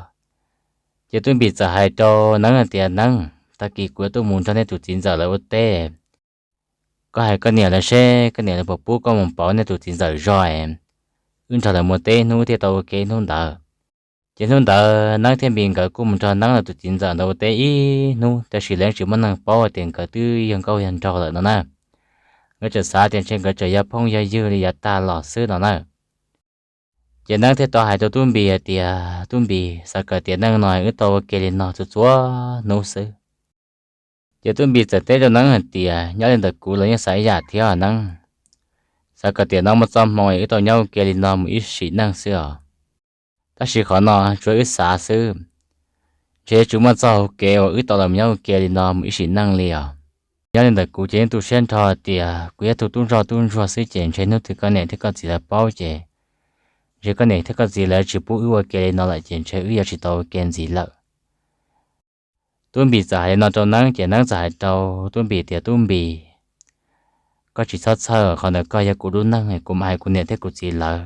Ces Tub Npis txawm hais rau Neeb hais tias, Neeb, tag kis kuv yuav tuaj mus nrog nej tus txiv ntxawm lawv ua teb. Koj hais koj niam lawv seb koj niam lawv puas pub koj mus pauv nej tus txiv ntxawm zog es wb nrog lawv mus teb hnub thiaj tau ua ke hnub ntawd. Ces hnub ntawd Neeb thiab Npis nkawd kuj mus nrog Neeb lawv tus txiv ntxawm ntawd ua teb ib hnub, tab sis lawv yeej tsis muaj neeg paub tias nkawd twb yog nkauj yog nraug lawm no na. Nkawd tseem xav tias ntshe nkawd tseem yog phooj yog ywg li yav tag los xwb no na. Ces Neeb thiaj tau hais rau Tub Npis hais tias, Tub Npis, xav kom tiam neej no wb tau ua ke li no txhua txhua hnub xwb. Ces Tub Npis txawm teb rau Neeb hais tias, nyob li ntawm kuv los yeej xav ib yam thiab os Neeb. Xav kom tiam no muaj txoj hmoo wb tau nyob ua ke li no mus ib sim neej xwb os. Tab sis qhov no tsuav wb xav xwb, ntshe yuav tsis muaj txoj hau kev uas wb tau los nyob ua ke li no mus ib sim neej li os. Nyob li ntawm kuv ces yeej tu siab nrho tias kuv yog tus tub ntsoj tub ntsuag xwb ces ntshe hnub twg koj niam thiab koj txiv lawv paub ces ntshe koj niam thiab koj txiv lawv tsis pub wb ua ke li no lawm ces ntshe wb yuav tsis tau ua ke ntxiv lawm. Tub Npis txawm hais li no rau Neeb ces Neeb txawm hais rau Tub Npis tias, Tub Npis, koj tsis txhob txhawj, qhov ntawd koj yog kuv lub neej, kuv mam hais kuv niam thiab kuv txiv lawv.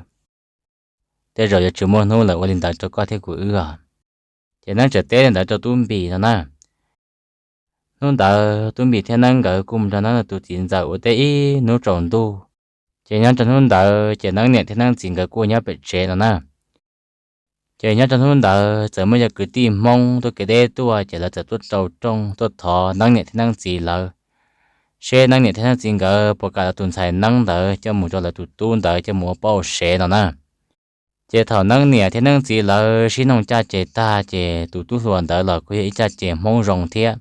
Tej zaum yuav tsis muaj hnub lawv ua li ntawd rau koj thiab kuv wb os. Ces Neeb txawm teb li ntawd rau Tub Npis no na. Hnub ntawd Tub Npis thiab Neeb nkawd kuj mus nrog Neeb tus txiv ntxawm ua teb ib hnub tsaus ntuj. Ces nyob rau hnub ntawd ces Neeb niam thiab Neeb txiv nkawd kuj nyob pem tsev no na. Ces nyob rau hnub ntawd txawm muaj cov kwv tij Hmoob tuaj kev deb tuaj ces lawv txawm tuaj rau rooj tuaj thov Neeb niam thiab Neeb txiv lawv seb Neeb niam thiab Neeb txiv nkawd puas kam lawv tus ntxhais Neeb ntawd coj mus rau lawv tus tub ntawd coj mus ua poj ua sev no na. Ces thaum Neeb niam thiab Neeb txiv lawv sib noog caj ces tag ces tus tub hluas ntawd los kuj yog ib caj ces Hmoob zoo thiab,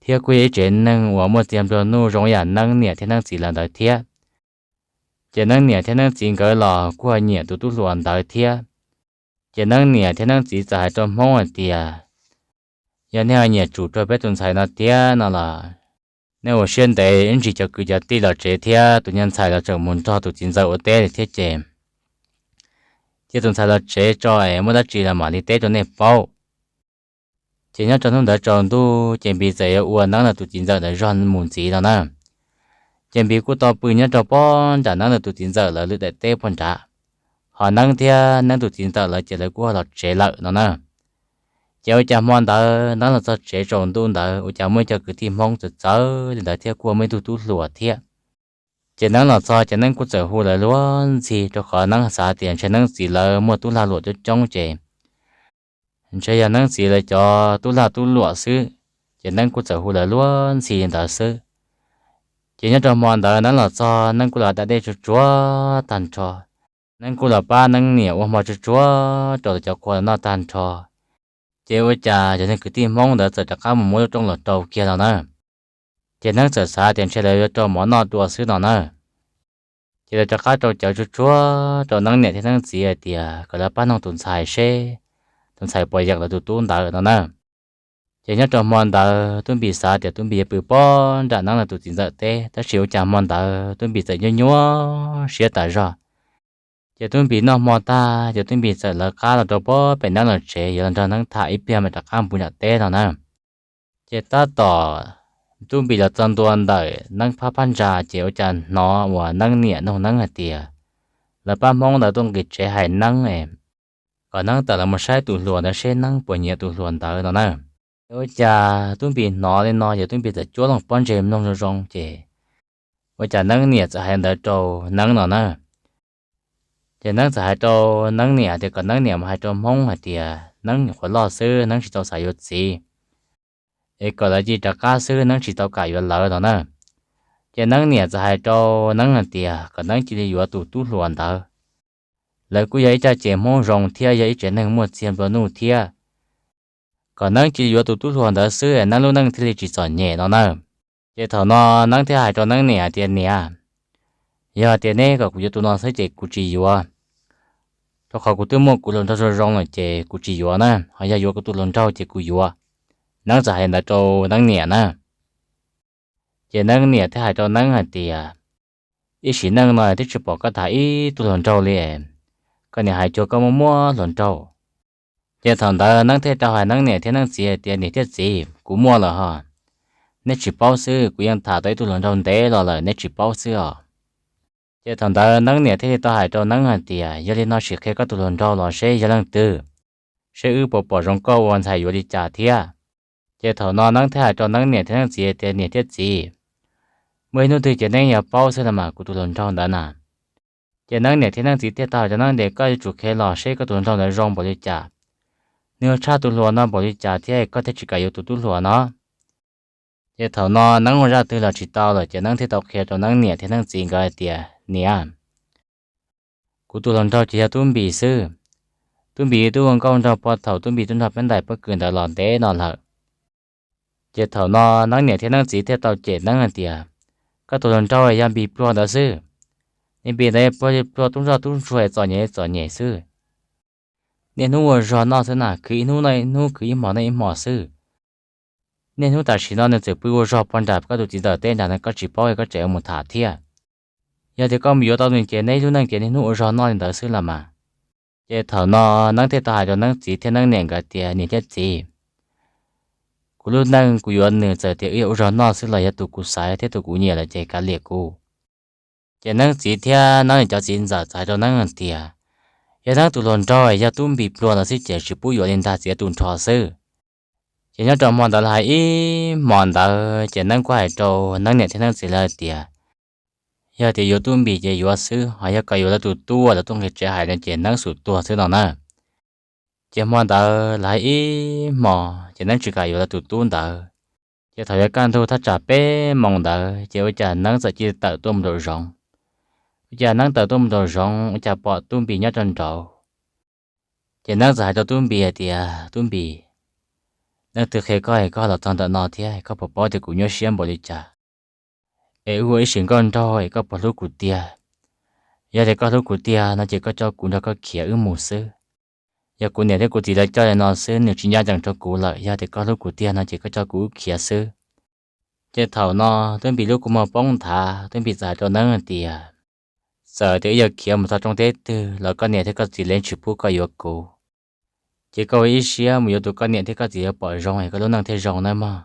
thiab kuj yog ib tsev neeg uas muaj txiag nplua nuj zoo ib yam Neeb niam thiab Neeb txiv lawv ntawd thiab. Ces Neeb niam thiab Neeb txiv nkawd los kuj ho nyiam tus tub hluas ntawd thiab. Ces Neeb niam thiab Neeb txiv txawm hais rau Hmoob hais tias, yog nej ho nyiam tsum rau peb tus ntxhais no thiab no los, nej ua siab ntev ib ntsis cov kwv cov tij los tsev thiab tus nyuag ntxhais los tseem mus nrog tus txiv ntxawm ua teb li thiab ces cia tus ntxhais los tsev tso es muaj dab tsi los mam li teb rau nej paub. Ces nyob rau hnub ntawd tsaus ntuj ces Npis txawm yuav ua Neeb lawv tus txiv ntxawm ntawd zog mus ntxiv no na. Ces Npis kuj tau pw nyob rau pob nram Neeb lawv tus txiv ntxawm lawv lwm daim teb puag nrad. Ho Neeb thiab Neeb tus txiv ntxawm lawv ces lawv kuj ho los tsev lawm no na. Ces ua cas hmo ntawd Neeb los txog tsev tsaus ntuj ntawd ua cas muaj ib co kwv tij Hmoob txawv txawv li ntawd thiab kuj muaj ib tug tub hluas thiab. Ces Neeb los txog ces Neeb kuj txawm hu lawv luag ntxhi rau qhov Neeb xav tias ntshe Neeb txiv lawv muaj tub lag luam coob coob ces ntshe yog Neeb txiv lawv cov tub lag tub luam xwb. Ces Neeb kuj txawm hu lawv luag ntxhi li ntawd xwb. Ces nyob rau hmo ntawd Neeb los txog Neeb kuj los da dej tsuag tsuag tag nrho. Neeb kuj los pab Neeb niam ua hmo tsuag tsuag rau lawv cov qhua noj tag nrho. Ces ua cas cov neeg kwv tij Hmoob ntawd txawm rov qab mus muab lub rooj los rau kiag no na. Ces Neeb txawm xav tias ntshe lawv yuav rau mov noj dua xwb no na. Ces lawv rov qab rau cawv tsuag tsuag rau Neeb niam thiab Neeb txiv hais tias kom lawv pab noog tus ntxhais seb tus ntxhais Pov Yees lawv tus tub ntawd no na. Ces nyob rau hmo ntawd Tub Npis xav tias Tub Npis yuav pw pob nram Neeb lawv tus txiv ntxawm teb, tab sis ua cas hmo ntawd Tub Npis txawm nyuaj nyuaj siab tas zog. Ces Tub Npis noj hmo tag ces Tub Npis txawm lawv qab los rau pob pem Neeb lawv tsev yuav los nrog Neeb tham ib pliag mam rov qab mus nram teb no na. Ces tab tom Tub Npis los txog ntua ntawm Neeb phab phab ntsa ces ua cas hnov uas Neeb niam nug Neeb hais tias, lawv pab Hmoob ntawd tuaj nqis tsev hais Neeb es kom Neeb tawm los mus saib tus hluas ntawd seb Neeb puas nyiam tus hluas ntawd no na. Ua cas Tub Npis hnov li no ces Tub Npis txawm cuab loo pob ntseg mloog zoo zoo ces ua cas Neeb niam txawm hais ntawd rau Neeb no na. Ces Neeb txawm hais rau Neeb niam tias kom Neeb niam mus hais rau Hmoob hais tias Neeb nyuam qhuav loj xwb, Neeb tsis tau xav yuav txiv, es kom lawv cia li rov qab xwb, Neeb tsis tau kam yuav lawv no na. Ces Neeb niam txawm hais rau Neeb hais tias kom Neeb cia li yuav tus tub hluas ntawd. Lawv kuj yog ib caj ces Hmoob zoo thiab yog ib tsev neeg muaj txiag nplua nuj thiab. Kom Neeb cia li yuav tus tub hluas ntawd xwb es Neeb lub neej thiaj li tsis txom nyem no na. Ces thaum no Neeb thiaj hais rau Neeb niam tias, niam, yog tias neb kom kuv yuav tus no xwb ces kuv tsis yuav, rau qhov kuv twb muaj kuv hluas nraug zoo zoo lawm ces kuv tsis yuav na, ho yog yuav kuv tus hluas nraug ces kuv yuav. Neeb txawm hais ntawd rau Neeb niam na. Ces Neeb niam thiaj hais rau Neeb hais tias, ib sim neej no twb tsis pom koj tham ib tug hluas nraug li, koj niam hais cuag koj muaj muaj hluas nraug. Ces thaum ntawd Neeb thiaj tau hais Neeb niam thiab Neeb txiv hais tias, niam thiab txiv, kuv muaj lawm ho, neb tsis paub xwb, kuv yeej tham tau ib tug hluas nraug ntev los lawm neb tsis paub xwb os. Ces thaum ntawd Neeb niam thiaj li tau hais rau Neeb hais tias, yog li no sim qhia koj tus hluas nraug los seb yog leej twg, seb wb puas pom zoo koj ua ntxhais yuav li cas thiab. Ces thaum no Neeb thiaj hais rau Neeb niam thiab Neeb txiv tias, niam thiab txiv, muaj ib hnub twg ces neb yuav paub xwb los mas kuv tus hluas nraug ntawd na. Ces Neeb niam thiab Neeb txiv thiaj tau hais rau Neeb tias, koj yuav tsum qhia los seb koj tus hluas nraug ntawd zoo npaum li cas, nws yuav tshaj tus hluas no npaum li cas thiab koj thiaj tsis kam yuav tus tub hluas no. Ces thaum no Neeb ua zaj twg los tsis tau lawm ces Neeb thiaj tau qhia rau Neeb niam thiab Neeb txiv nkawd hais tias, niam, kuv tus hluas nraug ces yog Tub Npis xwb. Tub Npis twb ua nkauj nraug puag thaum Tub Npis tuaj nrog peb ntais pob kws ntawd los ntev no lawm. Ces thaum no Neeb niam thiab Neeb txiv thiaj tau cem Neeb hais tias, koj tus hluas nraug yog Npis pluag ntawd xwb. Niag Npis ntawd pluag pluag tub ntsoj tub ntsuag txom nyem txom nyem xwb. Niaj hnub ua zog noj xwb na, khwv ib hnub noj ib hnub, khwv ib hmos noj ib hmos xwb. Niaj hnub tam sim no nws txawm pw ua zog puag nram koj tus txiv ntxawm teb nram no koj tsis paub es koj tseem mus tham thiab. Yog tias koj mus yuav tau nws ces neb lub neej ces niaj hnub ua zog noj li ntawd xwb los mas. Ces thaum no Neeb thiaj tau hais rau Neeb txiv thiab Neeb niam nkawd tias, niam thiab txiv, kuv lub neej kuv yuav nws txawm tias wb yog ua zog noj xwb los yog tus kuv xaiv thiab tus kuv nyiam lawm ces kav liam kuv. Ces Neeb txiv thiab Neeb niam cov txiv ntxawm txawm hais rau Neeb hais tias, yog Neeb tus hluas nraug yog Tub Npis pluag ntawd xwb ces tsis pub yuav li ntag, txiav tu nrho xwb. Ces nyob rau hmo ntawd lawv hais ib hmos ntawd ces Neeb kuj hais rau Neeb niam thiab Neeb txiv lawv tias, yog tias yuav Tub Npis ces yuav xwb, ho yog kom yuav lawv tus tub uas lawv tuaj nqis tsev hais no ces Neeb xum tuag xwb no na. Ces hmo ntawd lawv hais ib hmos ces Neeb tsis kam yuav lawv tus tub ntawd. Ces thaum yuav kaj ntug thaj tsam peb moos ntawd ces ua cas Neeb txawm cia li tawm tuaj mus nraum zoov. Ua cas Neeb tawm tuaj mus nraum zoov ua cas pom Tub Npis nyob rau nraud. Ces Neeb txawm hais rau Tub Npis hais tias, Tub Npis, leej twg qhia koj es koj los txog ntawm no thiab, koj puas paub tias kuv nyuaj siab npaum li cas, es wb ua ib sim nkauj nraug es koj puas hlub kuv tiag? Yog tias koj hlub kuv tiag no ces koj coj kuv nrog koj khiav wb mus xwb. Yog kuv niam thiab kuv txiv lawv coj li no xwb nws tsis ncaj ncees rau kuv lawm, yog tias koj hlub kuv tiag no ces koj coj kuv wb khiav xwb. Ces thaum no Tub Npis lub kua muag poob nthav, Tub Npis txawm hais rau Neeb hais tias, txawm tias wb yuav khiav mus txog roob teb twg los koj niam thiab koj txiv lawv tsis pub koj yuav kuv. Ces koj ua ib siab mus yuav tus koj niam thiab koj txiv yuav pom zoo es koj lub neej thiaj zoo nawb mog.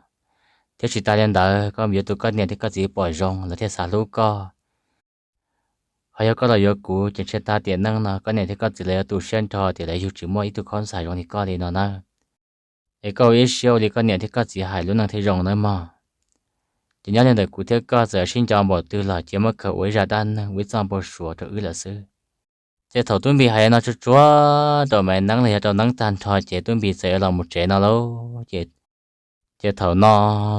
Thiab tsis tas li ntawd koj mus yuav tus koj niam thiab koj txiv yuav pom zoo lawv thiaj xav hlub koj. Ho yog koj los yuav kuv ces ntshe tag tiam neej no koj niam thiab koj txiv lawv yuav tu siab nrho tias lawv yug tsis muaj ib tug khaub ntxhais zoo li koj li no na. Es koj ua ib siab ua li koj niam thiab koj txiv hais lub neej thiaj zoo nawb mog. Ces nyob li ntawm kuv thiab koj txawm sib nco npaum twg los cia muab khaws ua ib zaj dab neeg ua ib txoj npau suav rau wb lawm xwb. Ces thaum Tub Npis hais li no tsuag tsuag rau Maiv Neeb los yog rau Neeb tag nrho ces Tub Npis txawm yuav los mus tsev no lauj. Ces thaum no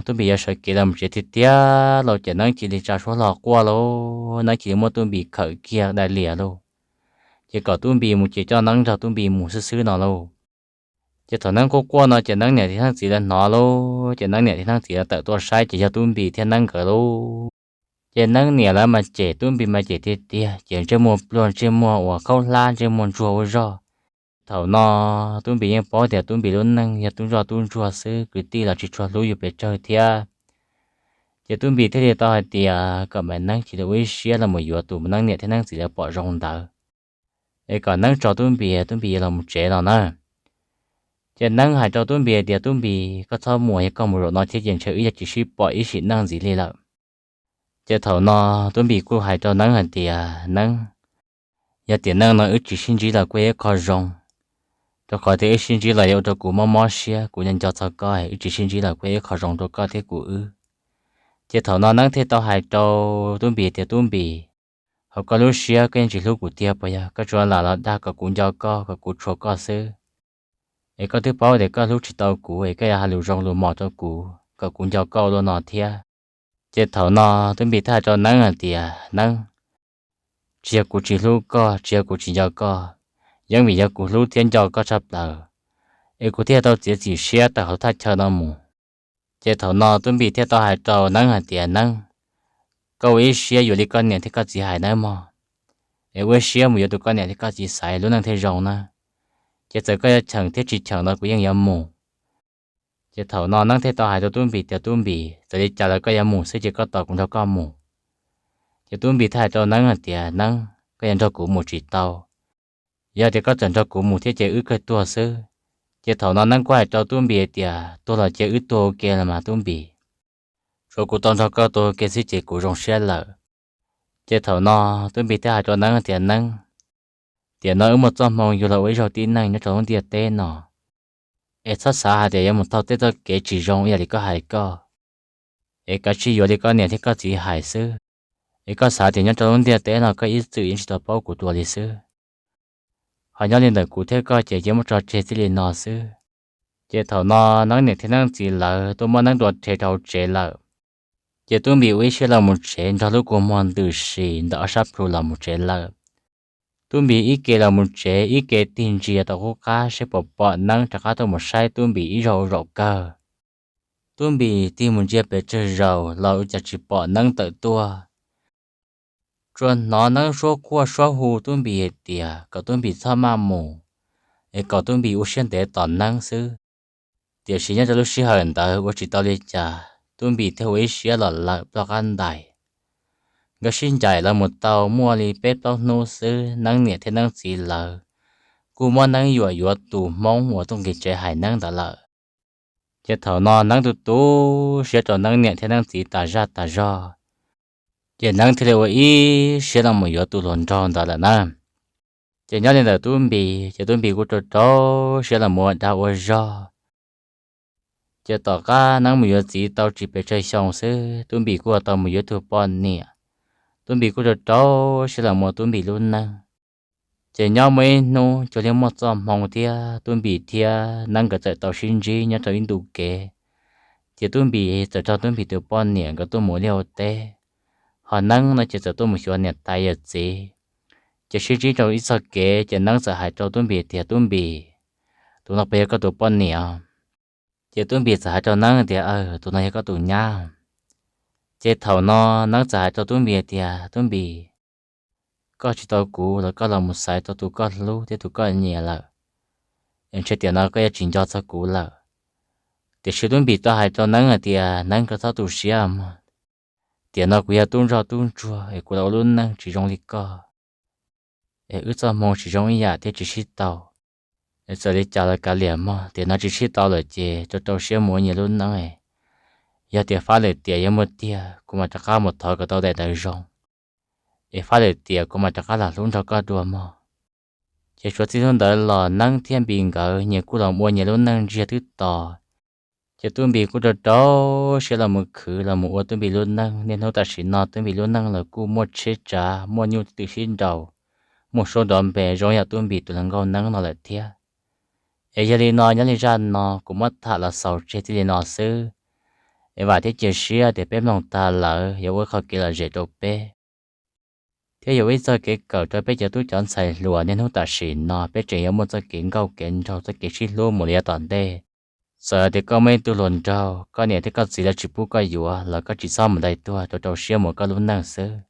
Tub Npis yuav sawv kev los mus tsev tiag tiag lauj ces Neeb cia li tsa suab hlo quaj lauj, Neeb cia li muab Tub Npis khawm kiag daim lias lauj, ces kom Tub Npis mus ces coj Neeb nrog Tub Npis mus xwb xwb no lauj. Ces thaum Neeb quaj quaj no ces Neeb niam thiab Neeb txiv lawv hnov lauj, ces Neeb niam thiab Neeb txiv lawv tawm tuaj saib ces yog Tub Npis thiab Neeb nkawd lauj. Ces Neeb niam lawv mas cem, Tub Npis mas cem tiag tiag, ces ntsej muag pluag, ntsej muag uas khaub hlab, ntsej muag ntsuag ua zog. Thaum no Tub Npis yeej paub tias Tub Npis lub neej yog tub ntsoj tub ntsuag xwb, kwv tij los tsis tshua hlub yus pes tsawg thiab. Ces Tub Npis thiaj li tau hais tias kom Maiv Neeb cia li ua ib siab los mus yuav tus Neeb niam thiab Neeb txiv lawv pom zoo ntawd, es kom Neeb tso Tub Npis, Tub Npis yuav los mus tsev no na. Ces Neeb hais rau Tub Npis tias, Tub Npis, koj txhob mus, yog koj mus zaum no thiab ces ntshe wb yuav tsis sib pom ib sim neej ntxiv li lawm. Ces thaum no Tub Npis kuj hais rau Neeb hais tias, Neeb, yog tiam neej no wb tsis sib ntsib los kuj yog ib qho zoo, rau qhov tias wb sib ntsib los yuav ua rau kuv mob mob siab, kuv nco nco txog koj, wb tsis sib ntsib los kuj yog ib qho zoo rau koj thiab kuv wb. Ces thaum no Neeb thiaj tau hais rau Tub Npis tias, Tub Npis, hauv koj lub siab koj yeej tsis hlub kuv tiag puas yog? Koj tsuas lam los dag kom kuv nco koj, kom kuv tshua koj xwb. Es koj twb paub tias koj hlub tsis tau kuv, es koj yuav hais lus zoo lus mos rau kuv kom kuv nco koj ua luaj no thiab. Ces thaum no Tub Npis thiaj hais rau Neeb hais tias, Neeb, tsis yog kuv tsis hlub koj, tsis yog kuv tsis nco koj, yeej vim yog kuv hlub thiab nco koj tshaj plaws, es kuv thiaj tau txiav txim siab tawm hauv thaj chaw no mus. Ces thaum no Tub Npis thiaj tau hais rau Neeb hais tias, Neeb, koj ua ib siab yuav li koj niam thiab koj txiv hais nawb mog, es ua ib siab mus yuav tus koj niam thiab koj txiv xaiv lub neej thiaj zoo na. Ces txawm koj yuav cheem thiab tsis cheem los kuv yeej yuav mus. Ces thaum no Neeb thiaj tau hais rau Tub Npis tias, Tub Npis, txawm li cas los koj yuav mus xwb ces koj tos kuv nrog koj mus. Ces Tub Npis thiaj hais rau Neeb hais tias, Neeb, koj yuav nrog kuv mus tsis tau. Yog tias koj txawm nrog kuv mus thiab ces wb kawg tuag xwb. Ces thaum no Neeb kuj hais rau Tub Npis tias, Tuag los ces wb tuag ua ke los mas Tub Npis. Tsuav kuv tau nrog koj tuag ua ke xwb ces kuv zoo siab lawm. Ces thaum no Tub Npis thiaj hais rau Neeb tias, Neeb, tiam no wb muaj txoj hmoo yug los ua ib zaug tib neeg nyob rau lub ntiaj teb no, es txhob xav hais tias yuav mus taug tej txoj kev tsis zoo ib yam li koj hais koj. Es kav tsij yuav li koj niam thiab koj txiv hais xwb. Es koj xav tias nyob rau lub ntiaj teb no koj ib txwm yeej tsis tau paub kuv dua li xwb. Ho nyob li ntawm kuv thiab koj ces cia muab tso tseg txij li no xwb. Ces thaum no Neeb niam thiab Neeb txiv lawv tuaj muab Neeb dua rhe rau hauv tsev lawm. Ces Tub Npis ua ib siab los mus tsev nrog lub kua muag ntws si ntawm ob sab plhu los mus tsev lawm. Tub Npis ib ke los mus tsev ib ke tig ntsia tau qub qab seb puas pom Neeb rov qab tuaj mus saib Tub Npis ib zaug zaum kawg. Tub Npis tig mus ntsia pes tsawg zaus los ua cas tsis pom Neeb tawm tuaj. Tsuas hnov Neeb suab quaj suab hu Tub Npis hais tias kom Tub Npis txhob maj mus, es kom Tub Npis ua siab ntev tos Neeb xwb. Tiam sis nyob rau lub sij hawm ntawd ua tsis tau li cas, Tub Npis thiaj ua ib siab los lawm ploj qab ntais. Nkawd sib ncaim los mus tau muaj li peb plaub hnub xwb, Neeb niam thiab Neeb txiv lawv kuj muab Neeb yuam yuav tus Hmoob uas tuaj nqis tsev hais Neeb ntawd lawm. Ces thaum no Neeb tu tu siab rau Neeb niam thiab Neeb txiv tas zaj tas zog, ces Neeb thiaj li ua ib siab los mus yuav tus hluas nraug ntawd lawm na. Ces nyob li ntawm Tub Npis ces Tub Npis kuj rau rau siab los mus ua dag ua zog. Ces tom qab Neeb mus yuav txiv tau tsis pes tsawg xyoo xwb, Tub Npis kuj tau mus yuav ib tug poj niam. Tub Npis kuj rau rau siab los mus ua Tub Npis lub neej. Ces nyob muaj ib hnub cuag li muaj txoj hmoo thiab Tub Npis thiab Neeb nkawd txawm tau sib ntsib nyob rau ib ntu kev. Ces Tub Npis txawm nrog Tub Npis tus poj niam nkawd tuaj mus ua liaj ua teb, ho Neeb no ces txawm tuaj mus xyuas niam tais yawm txiv. Ces sib ntsib rau ib txoj kev ces Neeb txawm hais rau Tub Npis tias, Tub Npis, tus no puas yog koj tus poj niam? Ces Tub Npis txawm hais rau Neeb tias, Aw, tus no yog koj tus nyab. Ces thaum no Neeb txawm hais rau Tub Npis tias, Tub Npis, koj tsis tau kuv los koj los mus xaiv tau tus koj hlub thiab tus koj nyiam lawm, es ntshe tiam no koj yuav tsis nco txog kuv lawm. Tiam sis Tub Npis tau hais rau Neeb hais tias, Neeb, koj txhob tu siab mog. Tiam no kuv yog tub ntsoj tub ntsuag es kuv los ua lub neej tsis zoo li koj, es wb txoj hmoo tsis zoo ib yam thiab tsis sib tau. Es txawm li cas los kav liam mog, tiam no tsis sib tau lawm ces rau rau siab mus ua nyias lub neej. Yog tias fab lwm tiam yuav muaj tiag kuv mam rov qab mus thov kom tau daim ntawv zoo, es fab lwm tiam kuv mam rov qab los hlub nrog koj dua mog. Ces suav txij hnub ntawd los Neeb thiab Npis nkawd nyias kuj los ua nyias lub neej ntsiag twb to. Ces Tub Npis kuj rau rau siab los mus khwv los mus ua Tub Npis lub neej. Niaj hnub tam sim no Tub Npis lub neej los kuj muaj tsheb tsav, muaj nyuj twm sib nraus, muaj suab nrov npe zoo yam Tub Npis tus hluas nkauj Neeb no lawm thiab. Es yog li no nyob li zaj no kuv muab tham los xaus tseg txij li no xwb. Es vam thiab cia siab tias peb mloog tag lawm yuav ua qhov kev lom zem rau peb, thiab yuav ua ib txoj kev kawm rau peb cov tub cov ntxhais hluas niaj hnub tam sim no peb tseem yuav muaj txoj kev nkauj kev nraug, txoj kev sib hlub mus li yav tom ntej. Txawm tias koj muaj ib tug hluas nraug, koj niam thiab koj txiv lawv tsis pub koj yuav los koj tsis txhob mus ntais tuag, rau rau siab mus koj lub neej xwb.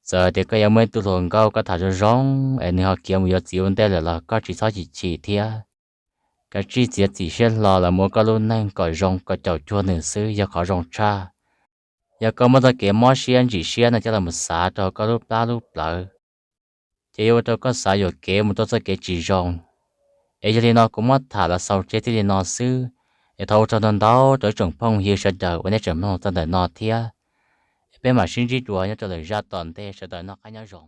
Txawm tias koj yuav muaj ib tug hluas nkauj koj tham zoo zoo es nws ho khiav mus yuav txiv ua ntej lawm los koj tsis txhob chim chim thiab. Kav tsij txiav txim siab hlo los mus ua koj lub neej kom zoo kom caum cuag nws xwb yog qhov zoo tshaj. Yog koj muab txoj kev mob siab ntsim siab no coj los xav rau koj lub plab lub plawv, ces yuav ua rau koj xav yuam kev mus rau txoj kev tsis zoo. Es yog li no kuv muab tham los xaus tseg txij li no xwb, es thov ua tsaug ntau ntau rau ib tsoom phooj ywg sawv daws uas nej tseem mloog txog ntawm no thiab. Es peb mam sib ntsib dua nyob rau lwm zaj tom ntej, sawv daws noj qab nyob zoo.